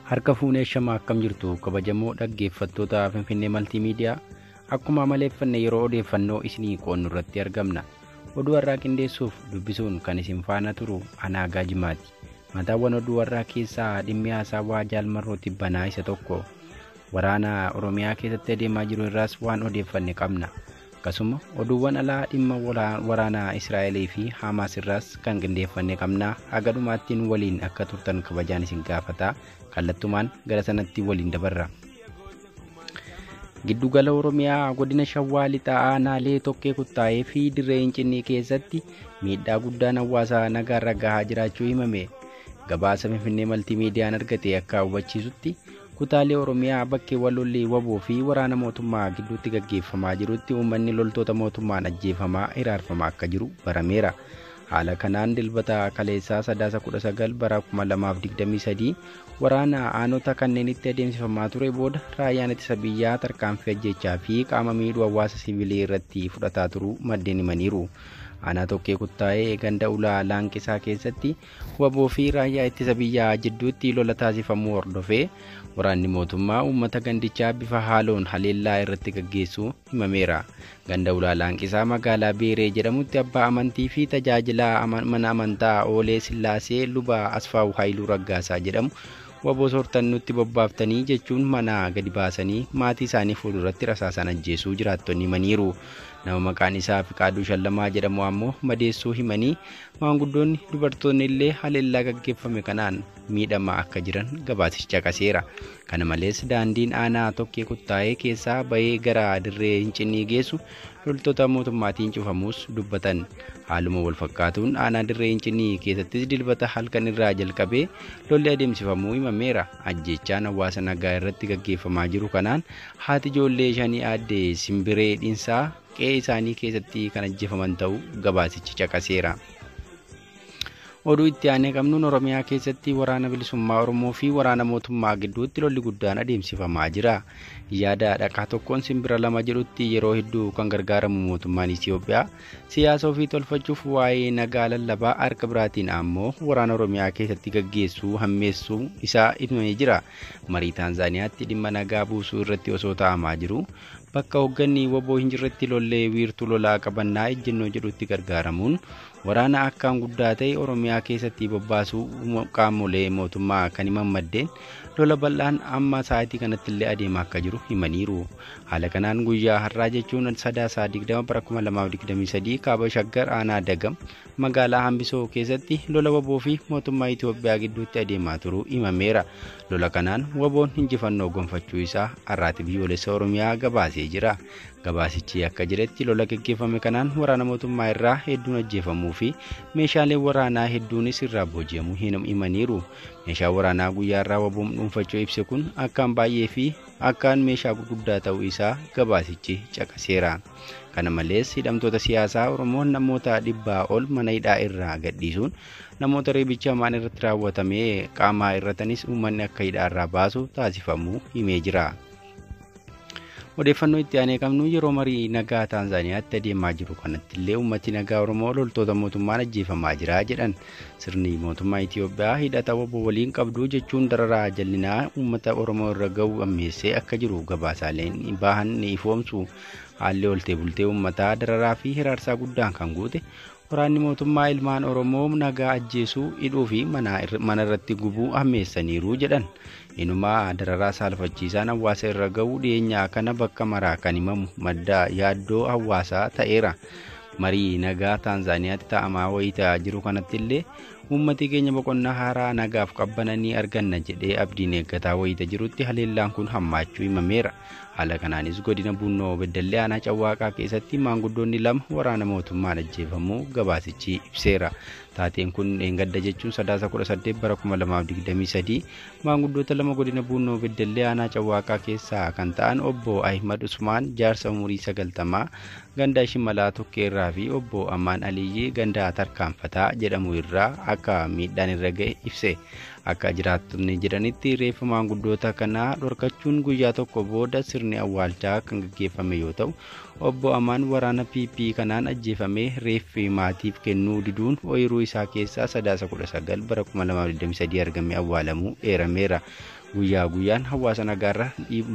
Harka fuunee shamaa akkam jirtu kabajamoo dhaggeeffattoota Finfinnee Maltiimiidiyaa akkuma amaleeffanne yeroo odeeffannoo isinii qoonnu irratti argamna. Oduu har'aa qindeessuuf dubbisuun kan isin faana turu Anaagaa Jimaati. Mataawwan oduu har'aa keessaa dhimmi haasawaa Jaalmarroo Tibbanaa isa tokko. Waraana Oromiyaa keessatti adeemaa jiru irraas waan odeeffanne qabna. Akkasuma oduuwwan alaa dhimma waraanaa Israa'elii fi Haamaas irraas kan qindeeffanne qabna. Haga dhumaattiin waliin akka turtan kabajaan isin gaafata. Kallattumaan gara sanatti waliin dabarra. Giddugala Oromiyaa godina Shawaa Lixaa aanaalee Tokkee Kuttaayee fi Dirree Hincinnii keessatti miidhaa guddaan hawaasa nagaarra gahaa jiraachuu himame. Gabaasa Finfinnee Maltiimiidiyaan argate akka hubachiisutti kutaalee Oromiyaa bakkeewwan lolli waboo fi waraana mootummaa gidduutti gaggeeffamaa jirutti uummanni loltoota mootummaan ajjeefamaa hiraarfamaa akka jiru barameera. Haala kanaan dilbata kaleessaa sadaasa 19 bara 2023 waraana aanota kanneenitti adeemsifamaa ture booda raayyaan ittisa biyyaa tarkaanfii ajjechaa fi qaama miidhuu hawaasa siviilii irratti fudhataa turuu maddeen himaniiru. Aanaa Tokkee Kuttaayee ganda ulaa Laanqisaa keessatti waboo fi raayyaa ittisa biyyaa jidduutti lola taasifamuu hordofee waraanni mootummaa uummata gandichaa bifa haaloon haleellaa irratti gaggeessuu himameera. Ganda ulaa Laanqisaa magaalaa Beeree jedhamutti abbaa amantii fi tajaajilaa mana amantaa Oolee Sillaasee Luba Asfaawu Haayiluu Raggaasaa jedhamu waboo soortan nutti bobbaaftanii jechuun mana gadi baasanii maatii isaanii fuulduratti rasaasan ajjeesuu jiraattonni himaniiru. Nama maqaan isaa Fiqaaduu Shallamaa jedhamu ammoo madeessuu himanii maanguddoonni dubartoonni illee haleellaa gaggeeffame kanaan miidhamaa akka jiran gabaasicha caqaseera. Kana malees daandiin aanaa Tokkee Kuttaayee keessaa bahee gara Dirree Hincinnii geessu loltoota mootummaatiin cufamuus dubbatan. Haaluma wal fakkaatuun aanaa Dirree Hincinnii keessattis dilbata halkan irraa jalqabee lolli adeemsifamuu himameera. Ajjechaan hawaasa nagaa irratti gaggeeffamaa jiru kanaan haati ijoollee shanii aadde Simbiree Dhinsaa qe'ee isaanii keessatti kan ajjeefaman ta'uu gabaasichi caqaseera. Oduu itti aanee qabnuun Oromiyaa keessatti waraana bilisummaa Oromoo fi waraana mootummaa gidduutti lolli guddaan adeemsifamaa jira. Yaada dhaqaa tokkoon simbira lama jedhutti yeroo hedduu kan gargaaramu mootummaan Itoophiyaa siyaasa ofii tolfachuuf waa'ee nagaa lallabaa harka biraatiin ammoo waraana Oromiyaa keessatti gaggeessuu hammeessuu isaa himamee jira. Marii Taanzaaniyaatti dhimma nagaa buusuu irratti osoo taa'amaa jiru bakka hoogganni waboo hin jirretti lollee wiirtuu lolaa qabannaa ejjennoo jedhutti gargaaramuun waraana akkaan guddaa ta'e Oromiyaa keessatti bobbaasuu qaamolee mootummaa kan himan maddeen lola bal'aan amma sa'aatii kanatti illee adeemaa akka jiru himaniiru. Haala kanaan guyyaa har'aa jechuun sadaasa 20 bara 2023 kaaba Shaggar aanaa Dagam magaalaa Hambisoo keessatti lola waboo fi mootummaa Itoophiyaa gidduutti adeemaa turuu himameera. Lola kanaan waboon injifannoo gonfachuu isaa har'aati biyyoolessa Oromiyaa gabaasee jira. Gabaasichi akka jedhetti lola gaggeeffame kanaan waraana mootummaa irraa hedduun ajjeefamuu fi meeshaaleen waraanaa hedduunis irraa booji'amuu himaniiru. Meeshaa waraanaa guyyaa irraa waboon dhuunfachuu ibse kun akkaan baay'ee fi akkaan meeshaa gurguddaa ta'uu isaa gabaasichi caqaseera. Kana malees hidhamtoota siyaasaa Oromoon namoota 100 ol mana hidhaa irraa gadhiisuun namoota reebicha hamaan irratti raawwatamee qaamaa irratanis uummanni akka hidhaa irraa baasu taasifamuu himee jira. Odeeffannoo itti aanee qabnu yeroo marii nagaa Taanzaaniyaatti adeemaa jiru kanatti illee uummati nagaa Oromoo loltoota mootummaan ajjeefamaa jira jedhan. Sirni mootummaa Itoophiyaa hidhata waboo waliin qabdu jechuun dararaa jallinaa uummata Oromoo irra gahu ammeessee akka jiru gabaasaaleen bahan ni ifoomsu. Haalli oltee bultee uummataa dararaa fi hiraarsaa guddaan kan guute waraanni mootummaa ilmaan Oromoo nagaa ajjeesuu hidhuu fi mana irratti gubuu hammeessaniiru jedhan. Inumaa dararaa saalfachiisaan hawaasa irra gahu dhiyeenyaa kana bakka maraa kan himamu madda yaaddoo hawaasaa ta'eera. Marii nagaa Taanzaaniyaatti taa'amaa wayitaa jiru kanatti illee uummati keenya boqonnaa haaraa nagaaf qabbananii arganna jedhee abdiin eeggataa wayita jirutti haleellaan kun hammaachuu himameera. Haala kanaanis godina Bunnoo Beddellee aanaa Cawwaaqaa keessatti maanguddoonni lama waraana mootummaan ajjeefamuu gabaasichi ibseera. Taateen kun dheengadda jechuun sadaasa 18 bara 2023 maanguddoota lama godina Bunnoo Beddellee aanaa Cawwaaqaa keessaa kan ta'an obbo Ahimad Usmaan jaarsa umurii 90 ganda Shimalaa Tokkeerraa fi obbo Amaan Aliyyii ganda Tarkaanfataa jedhamu irraa akka miidhaan irra ga'e ibse. Akka jiraattonni jedhanitti reeffa maanguddoota kanaa dhorkachuun guyyaa tokko booda sirni awwaalchaa kan gaggeeffame yoo ta'u Obbo Amaan waraana PP kanaan ajjeefamee reeffi maatiif kennuu diduun ooyiruu isaa keessaa Sadaasa 19 bara 2023 argamee awwaalamuu eerameera. Guyyaa guyyaan hawaasa nagaarra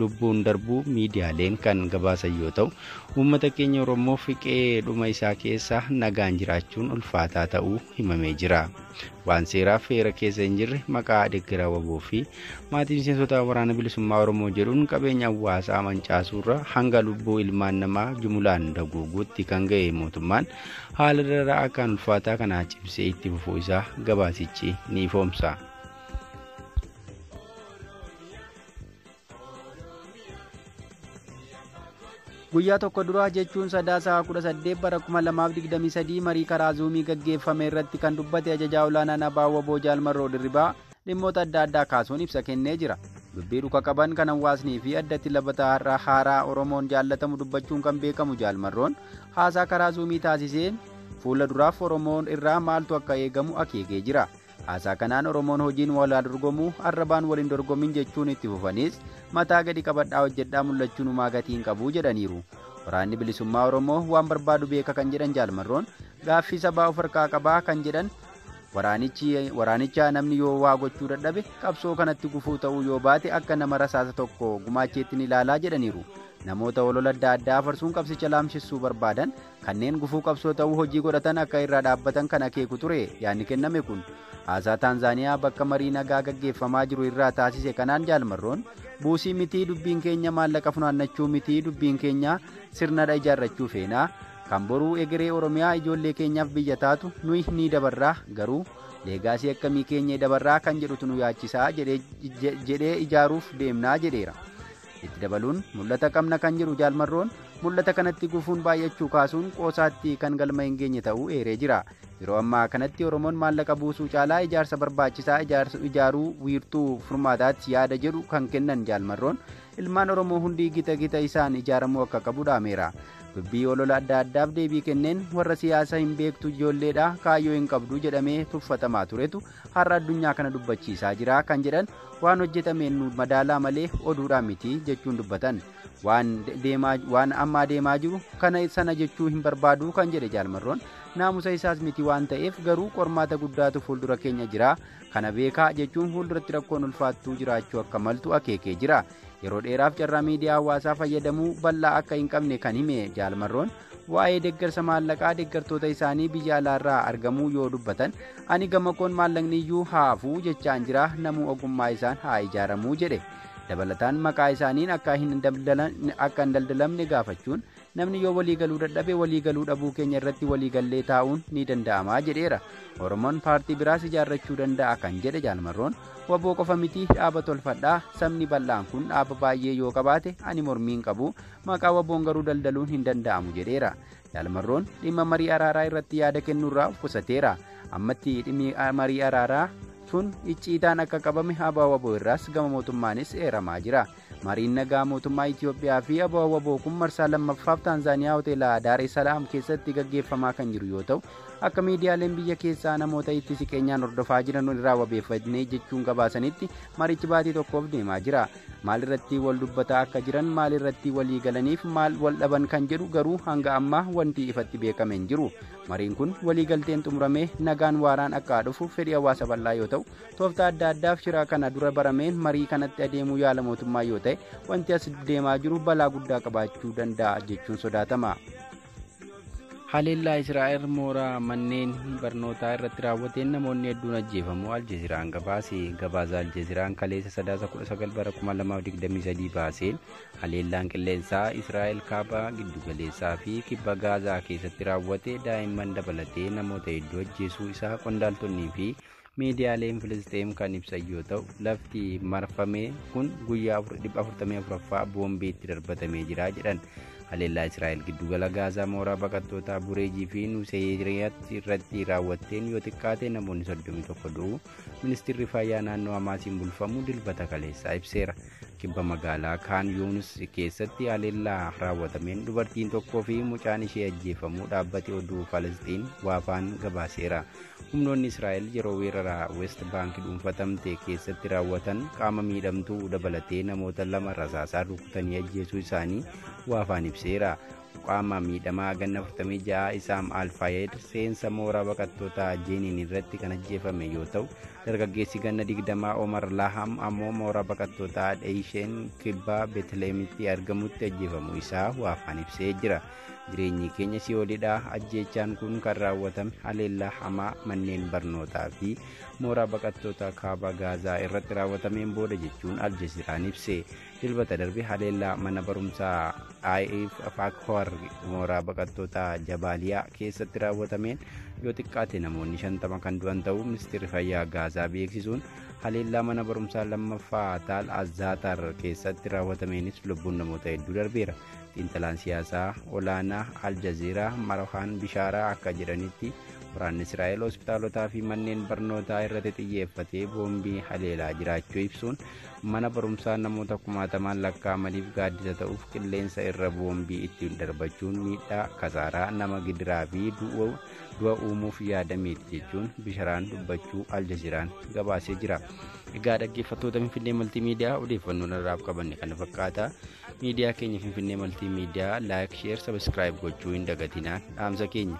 lubbuun darbuu miidiyaaleen kan gabaasan yoo ta'u, uummata keenya Oromoo fiqee dhuma isaa keessa nagaan jiraachuun ulfaataa ta'uu himamee jira. Waan seeraaf heera keessa hin jirre maqaa deeggaraa WBO fi maatii miseensota waraana bilisummaa Oromoo jedhuun qabeenya hawaasaa mancaasuurra hanga lubbuu ilmaan namaa jumulaan daguuguutti kan ga'e mootummaan haala dararaa akkaan ulfaataa kana cimsee itti fufuu isaa gabaasichi ni ifoomsa. Guyyaa tokko dura jechuun Sadaasa 18 bara 2023 marii karaa zuumii gaggeeffame irratti kan dubbate ajajaa olaanaan ABO WBO Jaal Marroo Dirribaa dhimmoota adda addaa kaasuun ibsa kennee jira. Dubbii dhuka qaban kan hawaasnii fi addatti labataa har'a haaraa Oromoon jaallatamu dubbachuun kan beekamu Jaal Marroon haasaa karaa zuumii taasiseen fuula duraaf Oromoon irraa maaltu akka eegamu akeekee jira. Haasaa kanaan Oromoon hojiin wal haa dorgomuu, arrabaan wal hin dorgomin jechuun itti fufanis mataa gadi qabadhaa hojjedhaa mul'achuun humaa gatii hin qabu jedhaniiru. Waraanni bilisummaa Oromoo waan barbaadu beeka kan jedhan Jaal Marroon gaaffii sabaa of harkaa qabaa kan jedhan waraanicha namni yoo waa gochuu dadhabe qabsoo kanatti gufuu ta'uu yoo baate akka nama rasaasa tokko gumaacheetti ni ilaalaa jedhaniiru. Namoota olola adda addaa afarsuun qabsicha laamshessuu barbaadan kanneen gufuu qabsoo ta'uu hojii godhatan akka irraa dhaabbatan kan akeeku ture yaadni kenname kun. Haasaa Taanzaaniyaa bakka marii nagaa gaggeeffamaa jiru irraa taasise kanaan Jaal Marroon buusii mitii dubbiin keenya maallaqa funaannachuu mitii dubbiin keenya sirnadha ijaarrachuu feenaa kan boruu egeree Oromiyaa ijoollee keenyaaf biyya taatu nuyi ni dabarraa garuu leegaasii akkamii keenya dabarraa kan jedhutu nu yaachisaa jedhee ijaaruuf deemnaa jedheera. Itti dabaluun mul'ata qabna kan jedhu Jaal Marroon mul'ata kanatti gufuun baay'achuu kaasuun qoosaatti kan galma hin geenye ta'uu eeree jira. Yeroo ammaa kanatti Oromoon maallaqa buusuu caalaa ijaarsa barbaachisaa ijaaruu wiirtuu furmaataatti yaada jedhu kan kennan Jaal Marroon ilmaan Oromoo hundi gita gita isaan ijaaramuu akka qabu dhaameera. Dubbii olola adda addaaf deebii kenneen warra siyaasa hin beektu ijoolleedha kaayyoo hin qabdu jedhamee tuffatamaa turetu har'a addunyaa kana dubbachiisaa jira kan jedhan waan hojjetameen nu madaalaa malee oduudhaan miti jechuun dubbatan. Waan ammaa deemaa jiru kana sana jechuu hin barbaadu kan jedhe Jaal Marroon naamusa isaas miti waan ta'eef garuu qormaata guddaatu fuuldura keenya jira kana beekaa jechuun fuulduratti rakkoon ulfaattuu jiraachuu akka maltu akeekee jira. Yeroo dheeraaf carraa miidiyaa hawaasaa fayyadamuu bal'aa akka hin qabne kan hime Jaal Marroon waa'ee deeggarsa maallaqaa deeggartoota isaanii biyya alaarraa argamuu yoo dubbatan ani gama koon maallaqni iyyuu haafuu jechaan jira namuu ogummaa isaan haa ijaaramuu jedhe. Dabalataan maqaa isaaniin akka hin daldalamne gaafachuun namni yoo waliigaluu dadhabe waliigaluu dhabuu keenya irratti waliigallee taa'uun ni danda'amaa jedheera. Oromoon paartii biraas ijaarrachuu danda'a kan jedhe Jaal Marroon WBO qofa miti dhaaba tolfadhaa sabni bal'aan kun dhaaba baay'ee yoo qabaate ani mormii hin qabu maqaa WBOn garuu daldaluun hin danda'amu jedheera. Jaal Marroon dhimma marii araaraa irratti yaada kennuurraa of qusateera. Ammatti dhimmi marii araaraa sun icciitaan akka qabame ABO WBO irraas gama mootummaanis eeramaa jira. Mariin nagaa mootummaa Itoophiyaa fi ABO WBO kun marsaa lammaffaaf Taanzaaniyaa hoteela Daar es Salaam keessatti gaggeeffamaa kan jiru yoo ta'u akka miidiyaaleen biyya keessaa namoota itti siqeenyaan hordofaa jiran irraa wabeeffannee jechuun gabaasanitti marichi baatii tokkoof deemaa jira. Maal irratti wal dubbataa akka jiran maal irratti walii galaniif maal wal dhaban kan jedhu garuu hanga ammaa wanti ifatti beekame hin jiru. Mariin kun waliigalteen xumuramee nagaan waaraan akka dhufu fedhii hawaasa bal'aa yoo ta'u tooftaa adda addaaf shiraa kana dura barameen marii kanatti adeemuu yaala mootummaa yoo ta'e wanti as deemaa jiru balaa guddaa qabaachuu danda'a jechuun sodaatama. Haleellaa Israa'el mooraa manneen barnootaa irratti raawwateen namoonni hedduun ajjeefamuu Aljeeziraan gabaase. Gabaasa Aljeeziraan kaleessa Sadaasa 19 bara 2023 baaseen haleellaan qilleensaa Israa'el kaaba giddugaleessaa fi kibba Gaazaa keessatti raawwate daa'imman dabalatee namoota hedduu ajjeesuu isaa qondaaltonnii fi miidiyaaleen Filisxeem kan ibsan yoo ta'u lafti marfame kun guyyaa 44ffaa boombiitti darbatamee jira jedhan. Haleellaa Israa'el giddugala Gaazaa mooraa baqattootaa Bureejii fi Nuseeriyaatti irratti raawwatteen yoo xiqqaate namoonni 31 du'uu ministeerri fayyaa naannoo Hamaasiin bulfamu dilbata kaleessaa ibseera. Kibba magaalaa Kaan Yuunis keessatti haleellaa raawwatameen dubartiin tokkoo fi mucaan ishee ajjeefamuu dhaabbate oduu Falasxiin waafaan gabaaseera. Humnoonni Israa'el yeroo weerara West Baank dhuunfatamte keessatti raawwatan qaama miidhamtuu dabalatee namoota lama rasaasaan rukutanii ajjeesuu isaanii waafaan ibseera. Qaama miidhamaa ganna 46 Isaam Alfaayed seensa mooraa baqattootaa Jeeniin irratti kan ajjeefame yoo ta'u, dargaggeessi ganna 20 Omar Laham ammoo mooraa baqattootaa Dheeyisheen kibbaa Beetleemitti argamutti ajjeefamuu isaa waafaan ibsee jira. Jireenyi keenya si'oolidha. Ajjeechaan kun kan raawwatame haleellaa hamaa manneen barnootaa fi mooraa baqattootaa kaaba Gaazaa irratti raawwatameen booda jechuun Aljeeziraan ibse. Dilbata darbe haleellaa mana barumsaa IF Fakhor mooraa baqattootaa Jabaaliyaa keessatti raawwatameen yoo xiqqaate namoonni 50 kan du'an ta'uu ministeerri fayyaa Gaazaa beeksisuun, haleellaa mana barumsaa lammaffaa Taal Azaatar keessatti raawwatameenis lubbuun namoota hedduu darbeera. Xiinxalaan siyaasaa olaanaa Aljazeeraa Marhaan Bishaaraa akka jedhanitti, waraanni Israa'el hospitaalotaa fi manneen barnootaa irratti xiyyeeffatee boombii haleelaa jiraachuu ibsuun, mana barumsaa namoota kumaatamaan lakkaa'amaniif gaaddisa ta'uuf qilleensa irra boombii ittiin darbachuun miidhaa, kasaaraa, nama gidiraa fi du'a uumuuf yaadameeti jechuun Bisharaan dubbachuu Aljazeeraan gabaasee jira. Egaa dhaggeeffattoota Finfinnee Maltiimiidiyaa, odeeffannoon irraaf qabanne kana fakkaata. Miidiyaa keenya Finfinnee Maltiimiidiyaa like, share, subscribe gochuu hin dagatinaan dhaamsa keenya.